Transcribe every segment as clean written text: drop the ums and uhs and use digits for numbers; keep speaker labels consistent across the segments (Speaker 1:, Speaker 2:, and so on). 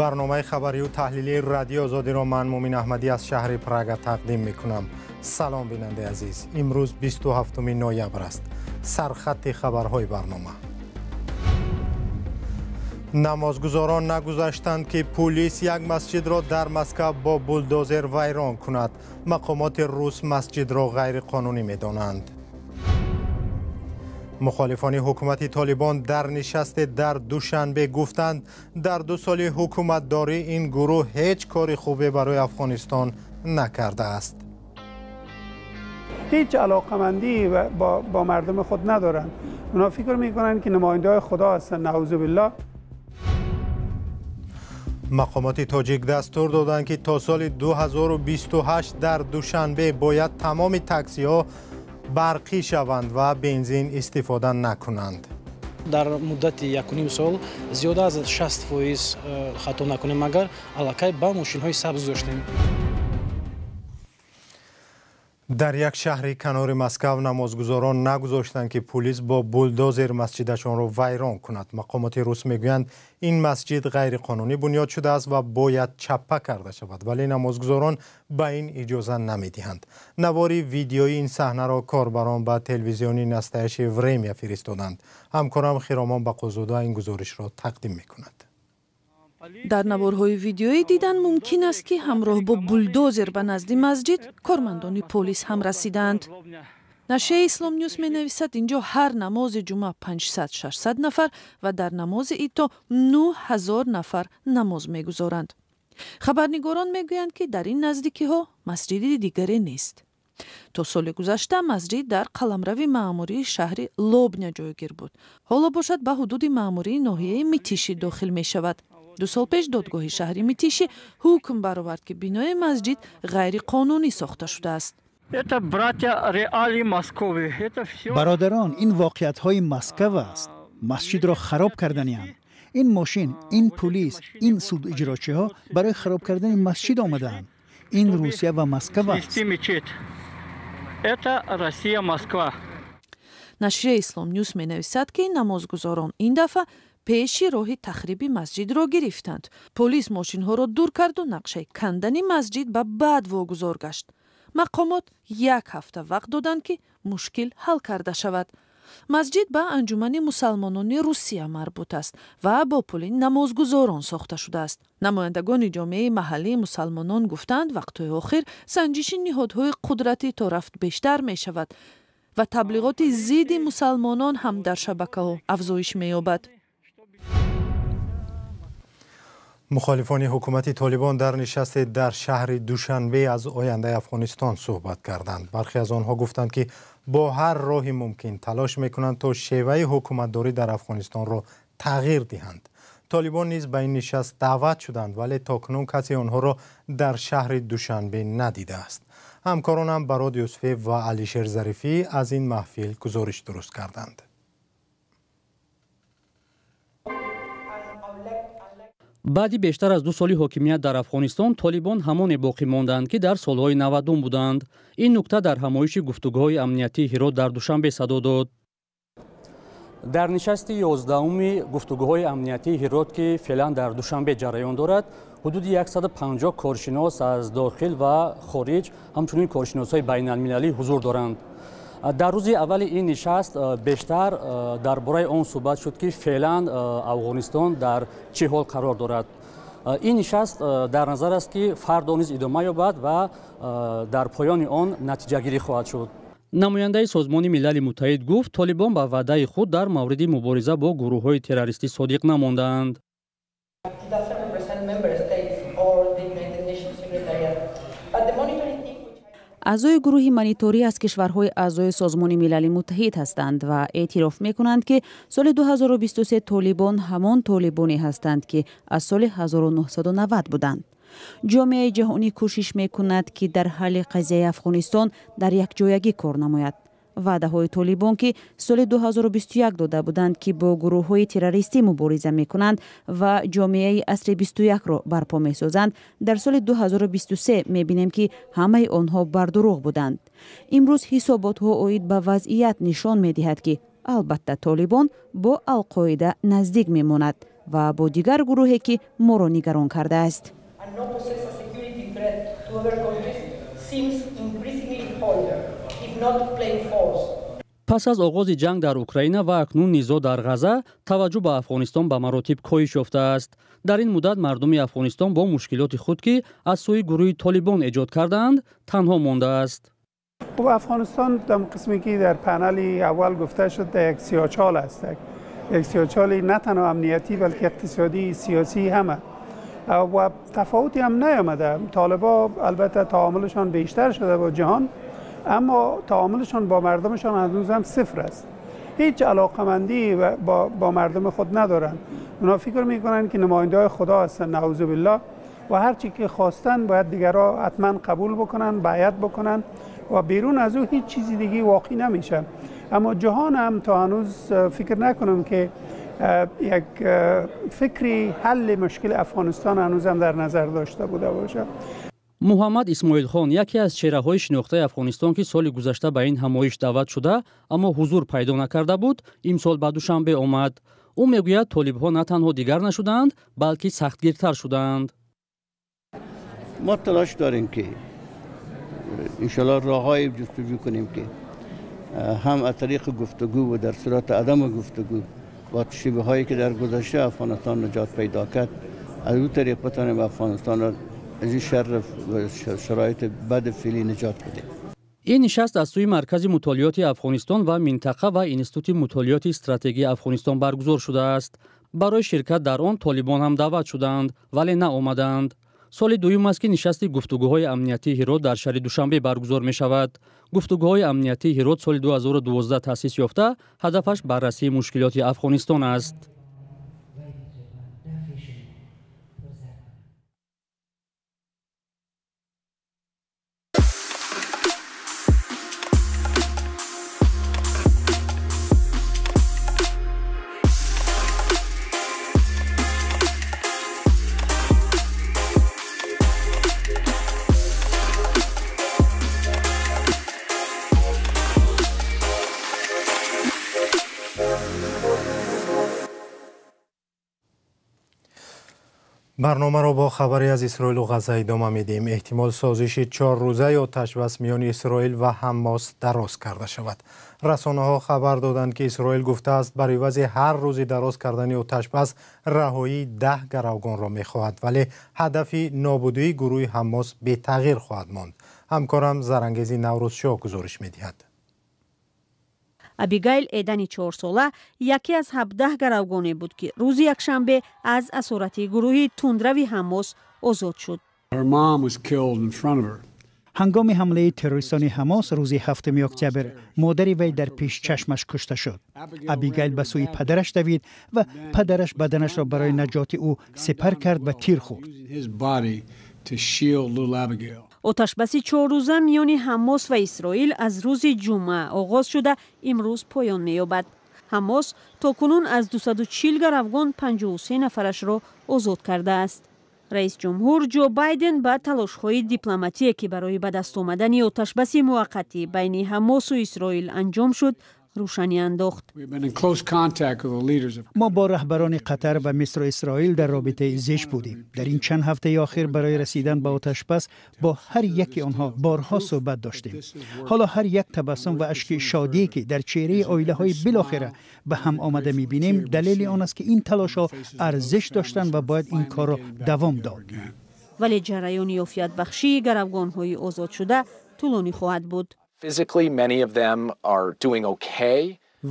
Speaker 1: Барномаи хабарию таҳлилии Радиои Озодиро ман Мумин Аҳмадӣ аз шаҳри Прага тақдим мекунам. Салом, бинандаи азиз. Имрӯз 27 ноябр аст. Сархатти хабарҳои барнома. Намозгузорон нагузаштанд, ки пулис як масҷидро дар Москва бо булдозер вайрон кунад. Мақомоти рус масҷидро ғайриқонунӣ медонанд. Мухолифони ҳукумати Толибон дар нишасте дар Душанбе гуфтанд, дар 2 соли ҳукуматдорӣ ин гурӯҳ ҳеҷ кори хубе барои Афғонистон накардааст.
Speaker 2: Ҳеҷ алоқамандӣ бо мардуми худ надоранд. Онҳо фикр мекунанд, ки намояндаҳои Худо ҳастанд, наъузу биллаҳ.
Speaker 1: Мақомоти тоҷик дастур доданд, ки то соли 2028 дар Душанбе бояд тамоми таксиҳо барқӣ шаванд ва бензин истифода накунанд.
Speaker 3: Дар муддати 1,5 сол зиёда аз 60%, хато накунем агар, аллакай ба мошинҳои сабз доштем.
Speaker 1: Дар як шаҳри канори Москав намозгузорон нагузоштанд, ки пулис бо булдозер масҷидашонро вайрон кунад. Мақомоти рус мегӯянд, ин масҷид ғайриқонунӣ бунёд шудааст ва бояд чаппа карда шавад, вале намозгузорон ба ин иҷоза намедиҳанд. Навори видеои ин саҳнаро корбарон ба телевизиони Настоящее Время фиристоданд. Ҳамкорам Хиромон Бақозода ин гузоришро тақдим мекунад.
Speaker 4: Дар наворҳои видеоӣ дидан мумкин аст, ки ҳамроҳ бо булдозер ба назди масҷид кормандони полис ҳам расидаанд. Нашрияи Ислом Нюс менависад, инҷо ҳар намози ҷумъа 500-600 нафар ва дар намози ид то 9000 нафар намоз мегузоранд. Хабарнигорон мегӯянд, ки дар ин наздикиҳо масҷиди дигаре нест. То соли гузашта масҷид дар қаламрави маъмурии шаҳри Лобня ҷойгир буд. Ҳоло бошад, ба ҳудуди маъмурии ноҳияи Митиши дохил мешавад. 2 сол пеш додгоҳи шаҳри Митиши ҳукм баровард, ки бинои масҷид ғайриқонунӣ сохта шудааст.
Speaker 5: Бародарон, ин воқеиятҳои Москав аст. Масҷидро хароб карданианд. Ин мошин, ин пулис, ин судиҷрочиҳо барои хароб кардани масҷид омадаанд. Ин Русия ва Москав аст.
Speaker 4: Нашрияи Ислом Нюс менависад, ки намозгузорон ин дафъа пеши роҳи тахриби масҷидро гирифтанд. Полис мошинҳоро дур карду нақшаи кандани масҷид ба баъд вогузор гашт. Мақомот як ҳафта вақт доданд, ки мушкил ҳал карда шавад. Масҷид ба Анҷумани мусалмонони Русия марбут аст ва бо пули намозгузорон сохта шудааст. Намояндагони ҷомеаи маҳаллии мусалмонон гуфтанд, вақтҳои охир санҷиши ниҳодҳои қудратӣ то рафт бештар мешавад ва таблиғоти зидди мусалмонон ҳам дар шабакаҳо афзоиш меёбад.
Speaker 1: Мухолифони ҳукумати Толибон дар нишасте дар шаҳри Душанбе аз ояндаи Афғонистон суҳбат карданд. Бархе аз онҳо гуфтанд, ки бо ҳар роҳи мумкин талош мекунанд, то шеваи ҳукуматдорӣ дар Афғонистонро тағйир диҳанд. Толибон низ ба ин нишаст даъват шуданд, вале то кунун касе онҳоро дар шаҳри Душанбе надидааст. Ҳамкоронам Барод Юсуфев ва Алишер Зарифӣ аз ин маҳфил гузориш дуруст карданд.
Speaker 6: Баъди бештар аз 2 соли ҳокимият дар Афғонистон, толибон ҳамоне боқӣ монданд, ки дар солҳои 90 буданд. Ин нукта дар ҳамоиши гуфтугӯҳои амниятии Ҳирот дар Душанбе садо дод. Дар нишасти 11-уми гуфтугӯҳои амниятии Ҳирот, ки феълан дар Душанбе ҷараён дорад, ҳудуди 150 коршинос аз дохил ва хориҷ, ҳамчунин коршиносҳои байналмилалӣ ҳузур доранд. Дар рӯзи аввали ин нишаст бештар дар бораи он суҳбат шуд, ки феълан Афғонистон дар чӣ ҳол қарор дорад. Ин нишаст дар назар аст, ки фардо низ идома ёбад ва дар поёни он натиҷагирӣ хоҳад шуд. Намояндаи Созмони Милали Муттаҳид гуфт, толибон ба ваъдаи худ дар мавриди мубориза бо гурӯҳҳои террористӣ содиқ намондаанд.
Speaker 7: Аъзои гурӯҳи мониторӣ аз кишварҳои аъзои Созмони Милали Муттаҳид ҳастанд ва эътироф мекунанд, ки соли 2023 толибон ҳамон толибоне ҳастанд, ки аз соли 1990 буданд. Ҷомеаи ҷаҳонӣ кӯшиш мекунад, ки дар ҳалли қазияи Афғонистон дар якҷоягӣ кор намояд. Ваъдаҳои толибон, ки соли 2021 дода буданд, ки бо гурӯҳҳои террористӣ мубориза мекунанд ва ҷомеаи асри 21-ро барпо месозанд, дар соли 2023 мебинем, ки ҳамаи онҳо бардурӯғ буданд. Имрӯз ҳисоботҳо оид ба вазъият нишон медиҳад, ки албатта толибон бо Алқоида наздик мемонад Ва бо дигар гурӯҳе, ки моро нигарон кардааст.
Speaker 6: Пас аз оғози ҷанг дар Украина ва акнун низоъ дар Ғаза, таваҷҷӯҳ ба Афғонистон ба маротиб коҳиш ёфтааст. Дар ин муддат мардуми Афғонистон бо мушкилоти худ, ки аз сӯи гурӯҳи Толибон эҷод кардаанд, танҳо мондааст.
Speaker 2: خب، افغانستان در قسمی که در پنل اول گفته شد در یک سیاه‌چال است، یک سیاه‌چال نه تنها امنیتی، بلکه اقتصادی، سیاسی، همه و تفاوتی هم نیامده. طالبا البته تعاملشان بیشتر شده با جهان، اما تعاملشان با مردمشان هنوز هم صفر است. هیچ علاقمندی با مردم خود ندارن. اونا فکر میکنن که نماینده های خدا هستن، نعوذ بالله، و هر چی که خواستن باید دیگرها حتما قبول بکنن، بیعت بکنن و بیرون از او هیچ چیزی دیگه واقع نمیشه. اما جهان هم تا هنوز فکر نکنم که یک فکری حل مشکل افغانستان هنوز هم در نظر داشته بوده باشه.
Speaker 6: Муҳаммад Исмоилхон, яке аз чеҳраҳои шинохтаи Афғонистон, ки соли гузашта ба ин ҳамоиш даъват шуда, аммо ҳузур пайдо накарда буд, имсол ба Душанбе омад. Ӯ мегӯяд, толибҳо на танҳо дигар нашудаанд, балки сахтгиртар шудаанд.
Speaker 8: Мо талош дорем, ки иншаллоҳ роҳҳое ҷустуҷӯ кунем, ки ҳам аз тариқи гуфтугӯ ва дар сурати адами гуфтугӯ бо шеваҳое, ки дар гузашта Афғонистон наҷот пайдо кард, аз ӯ тариқ битонем Афғонистонро аз ин шарр шароити бади феълӣ наҷот бидем.
Speaker 6: Ин нишаст аз сӯи Маркази мутолиоти Афғонистон ва минтақа ва Институти мутолиоти стратегии Афғонистон баргузор шудааст. Барои ширкат дар он толибон ҳам даъват шудаанд, вале наомадаанд. Соли дуюм аст, ки нишасти гуфтугӯҳои амниятии Ҳирот дар шаҳри Душанбе баргузор мешавад. Гуфтугӯҳои амниятии Ҳирот соли 2012 таъсис ёфта, ҳадафаш баррасии мушкилоти Афғонистон аст.
Speaker 1: Барномаро бо хабаре аз Исроилу Ғазза идома медиҳем. Эҳтимол созиши 4-рӯзаи оташбас миёни Исроил ва Ҳаммос дароз карда шавад. Расонаҳо хабар доданд, ки Исроил гуфтааст, бар ивази ҳар рӯзи дароз кардани оташбас раҳоии 10 гаравгонро мехоҳад, вале ҳадафи нобудии гурӯҳи Ҳаммос бетағйир хоҳад монд. Ҳамкорам Зарангези Наврӯзшоҳ гузориш медиҳад.
Speaker 9: Абигайл Эдани 4-сола яке аз 17 гаравгоне буд, ки рӯзи якшанбе аз асорати гурӯҳи тундрави Ҳамос озод шуд.
Speaker 5: Ҳангоми ҳамлаи террористони Ҳамос рӯзи 7 октябр модари вай дар пеш чашмаш кушта шуд. Абигайл ба сӯи падараш давид ва падараш баданашро барои наҷоти ӯ сипар кард ва тир хӯрд.
Speaker 9: Оташбаси 4-рӯза миёни Ҳамос ва Исроил аз рӯзи ҷумъа оғоз шуда, имрӯз поён меёбад. Ҳамос то кунун аз 240 гаравгон 53 нафарашро озод кардааст. Раис ҷумҳур Ҷо Байден ба талошҳои дипломатие, ки барои ба даст омадани оташбаси муваққатӣ байни Ҳамосу Исроил анҷом шуд, рӯшанӣ андохт.
Speaker 5: Мо бо раҳбарони Қатар ва Мисру Исроил дар робитаи зич будем. Дар ин чанд ҳафтаи охир барои расидан ба оташбас бо ҳар яки онҳо борҳо суҳбат доштем. Ҳоло ҳар як табассум ва ашки шодие, ки дар чеҳраи оилаҳои билохира ба ҳам омада мебинем, далели он аст, ки ин талошҳо арзиш доштанд ва бояд ин корро давом дод.
Speaker 9: Вале ҷараёни офиятбахшии гаравгонҳои озодшуда тӯлонӣ хоҳад буд.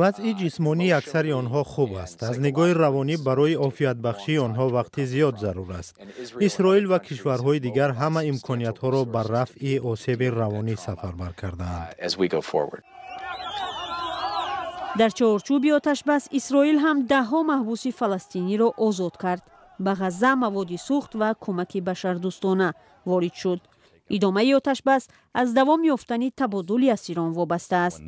Speaker 1: Вазъи ҷисмонии аксари онҳо хуб аст. Аз нигоҳи равонӣ барои офиятбахшии онҳо вақти зиёд зарур аст. Исроил ва кишварҳои дигар ҳама имкониятҳоро ба рафъи осеби равонӣ сафарбар кардаанд.
Speaker 9: Дар чорчӯби оташбас Исроил ҳам даҳҳо маҳбуси фаластиниро озод кард. Ба Ғазза маводи сӯхт ва кӯмаки башардӯстона ворид шуд. Идомаи оташбас аз давом ёфтани табодули асирон вобаста аст.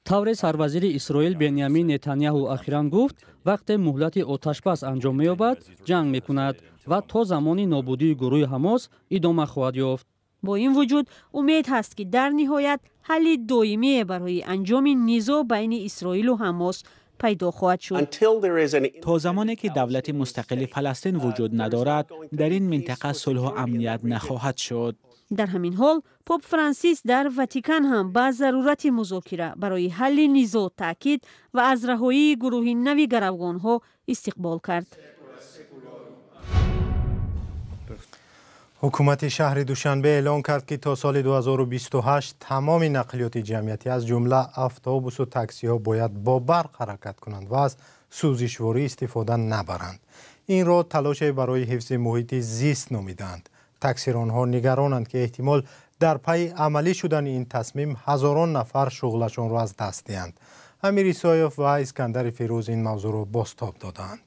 Speaker 6: Тавре сарвазири Исроил Бенямин Нетаняҳу ахиран гуфт, вақте муҳлати оташбас анҷом меёбад, ҷанг мекунад ва то замони нобудии гурӯҳи Ҳамос идома хоҳад ёфт.
Speaker 9: Бо ин вуҷуд, умед ҳаст, ки дар ниҳоят ҳалли доимие барои анҷоми низоъ байни Исроилу Ҳамос пайдо хоҳад шуд.
Speaker 10: То замоне ки давлати мустақили Фаластин вуҷуд надорад, дар ин минтақа сулҳу амният нахоҳад шуд.
Speaker 9: Дар ҳамин ҳол Поп Франсис дар Ватикан ҳам ба зарурати музокира барои ҳалли низоъ таъкид ва аз раҳоии гурӯҳи нави гаравгонҳо истиқбол кард.
Speaker 1: Ҳукумати шаҳри Душанбе эълон кард, ки то соли 2028 тамоми нақлиёти ҷамъиятӣ аз ҷумла автобусу таксиҳо бояд бо барқ ҳаракат кунанд ва аз сӯзишворӣ истифода набаранд. Инро талоше барои ҳифзи муҳити зист номидаанд. Таксиронҳо нигаронанд, ки эҳтимол дар пайи амалӣ шудани ин тасмим ҳазорон нафар шуғлашонро аз даст диҳанд. Амир Исоев ва Искандари Фирӯз ин мавзӯъро бозтоб додаанд.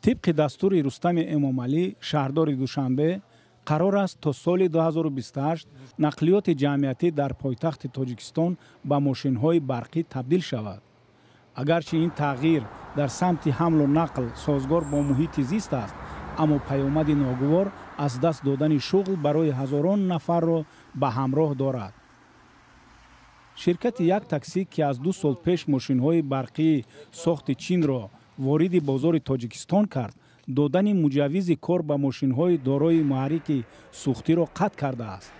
Speaker 11: Тибқи дастури Рустами Эмомалӣ, шаҳрдори Душанбе, қарор аст то соли 2028 нақлиёти ҷамъиятӣ дар пойтахти Тоҷикистон ба мошинҳои барқӣ табдил шавад. Агарчи ин тағйир дар самти ҳамлу нақл созгор бо муҳити зист аст, аммо паёмади ногувор аз даст додани шуғл барои ҳазорон нафарро ба ҳамроҳ дорад. Ширкати Як таксӣ, ки аз 2 сол пеш мошинҳои барқии сохти Чинро вориди бозори Тоҷикистон кард, додани муҷаввизи кор ба мошинҳои дорои муҳаррики сӯхтиро қатъ кардааст.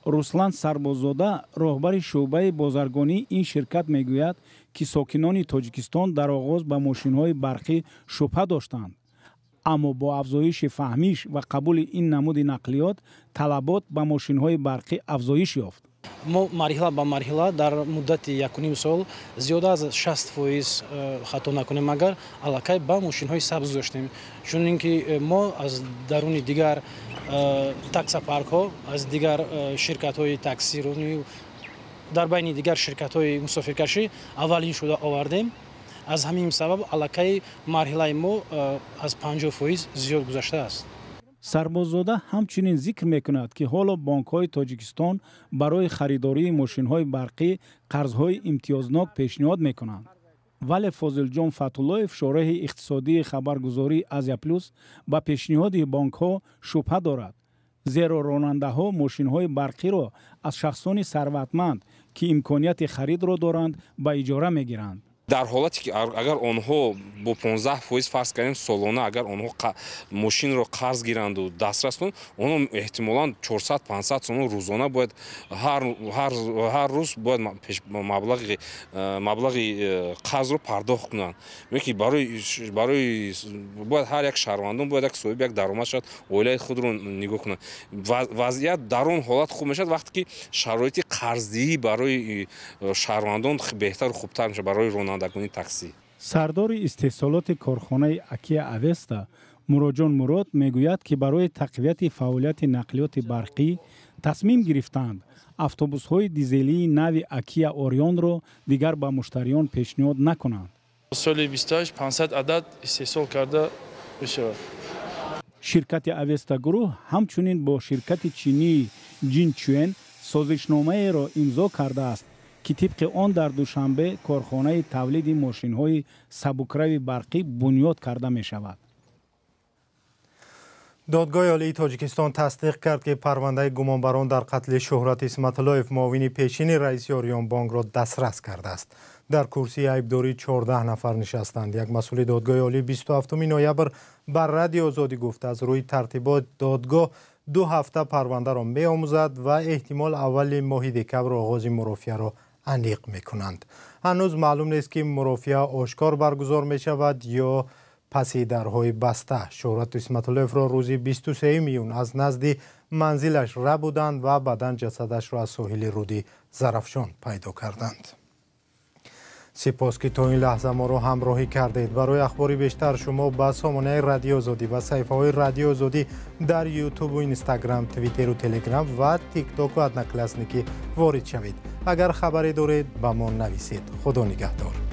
Speaker 11: Руслан Сарбоззода, роҳбари шӯъбаи бозаргонии ин ширкат, мегӯяд, ки сокинони Тоҷикистон дар оғоз ба мошинҳои барқӣ шубҳа доштанд, аммо бо афзоиши фаҳмиш ва қабули ин намуди нақлиёт талабот ба мошинҳои барқӣ афзоиш ёфт.
Speaker 3: Мо марҳила ба марҳила дар муддати 1,5 сол зиёда аз 60%, хато накунем агар, аллакай ба мошинҳои сабз гузоштем. Чун ин ки мо аз даруни дигар таксопаркҳо, аз дигар ширкатҳои таксиронӣ, дар байни дигар ширкатҳои мусофиркашӣ аввалин шуда овардем. Аз ҳамин сабаб аллакай марҳилаи мо аз 50% зиёд гузаштааст.
Speaker 11: Сарбоззода ҳамчунин зикр мекунад, ки ҳоло бонкҳои Тоҷикистон барои харидории мошинҳои барқӣ қарзҳои имтиёзнок пешниҳод мекунанд. Вале Фозилҷон Фатуллоев, шореҳи иқтисодии хабаргузории Азия Плюс, ба пешниҳоди бонкҳо шубҳа дорад, зеро ронандаҳо мошинҳои барқиро аз шахсони сарватманд, ки имконияти харидро доранд, ба иҷора мегиранд.
Speaker 12: Дар ҳолате ки агар онҳо бо 15% фарз кардем солона, агар онҳо мошинро қарз гиранду дастрас кунанд, онҳо эҳтимолан 400-500 сомон рӯзона бояд ҳар рӯз бояд маблағи қарзро пардохт кунанд. Ки барои бояд ҳар як шаҳрвандон бояд як соҳиби як даромад шавад, оилаи худро нигоҳ кунад. Вазъият дар он ҳолат хуб мешавад, вақте ки шароити қарздиҳӣ барои шаҳрвандон беҳтару хубтар мешавад барои ронандагони таксӣ.
Speaker 11: Сардори истеҳсолоти корхонаи Акия Авеста Муроҷон Мурод мегӯяд, ки барои тақвияти фаъолияти нақлиёти барқӣ тасмим гирифтаанд автобусҳои дизелии нави Акия Орионро дигар ба муштариён пешниҳод накунанд.
Speaker 13: Соли 28 500 адад истеҳсол карда мешавад.
Speaker 11: Ширкати Авеста гурӯҳ ҳамчунин бо ширкати чинии Ҷинчуэн созишномаеро имзо кардааст, ки тибқи он дар Душанбе корхонаи тавлиди мошинҳои сабукрави барқӣ бунёд карда мешавад.
Speaker 1: Додгоҳи Олии Тоҷикистон тасдиқ кард, ки парвандаи гумонбарон дар қатли Шӯҳрат Исматуллоев, муовини пешини раиси Ориёнбонкро дастрас кардааст. Дар курсии айбдорӣ 14 нафар нишастанд. Як масъули додгоҳи олӣ 27 ноябр ба Радио Озодӣ гуфт, аз рӯи тартибот додгоҳ 2 ҳафта парвандаро меомӯзад ва эҳтимол аввали моҳи декабр оғози мурофиаро аниқ мекунанд. Ҳанӯз маълум нест, ки мурофиа ошкор баргузор мешавад ё паси дарҳои баста. Шӯҳрат Исматуллоевро рӯзи 23 июн аз назди манзилаш рабуданд ва баъдан ҷасадашро аз соҳили руди Зарафшон пайдо карданд. Сипос, ки то ин лаҳза моро ҳамроҳӣ кардед. Барои ахбори бештар шумо ба сомонаи Радио Озодӣ ва саҳифаҳои Радио Озодӣ дар Ютубу Инстаграм, Твиттеру Телеграм ва Тиктоку Одноклассники ворид шавед. Агар хабаре доред, ба мо нависед. Худо нигаҳдор.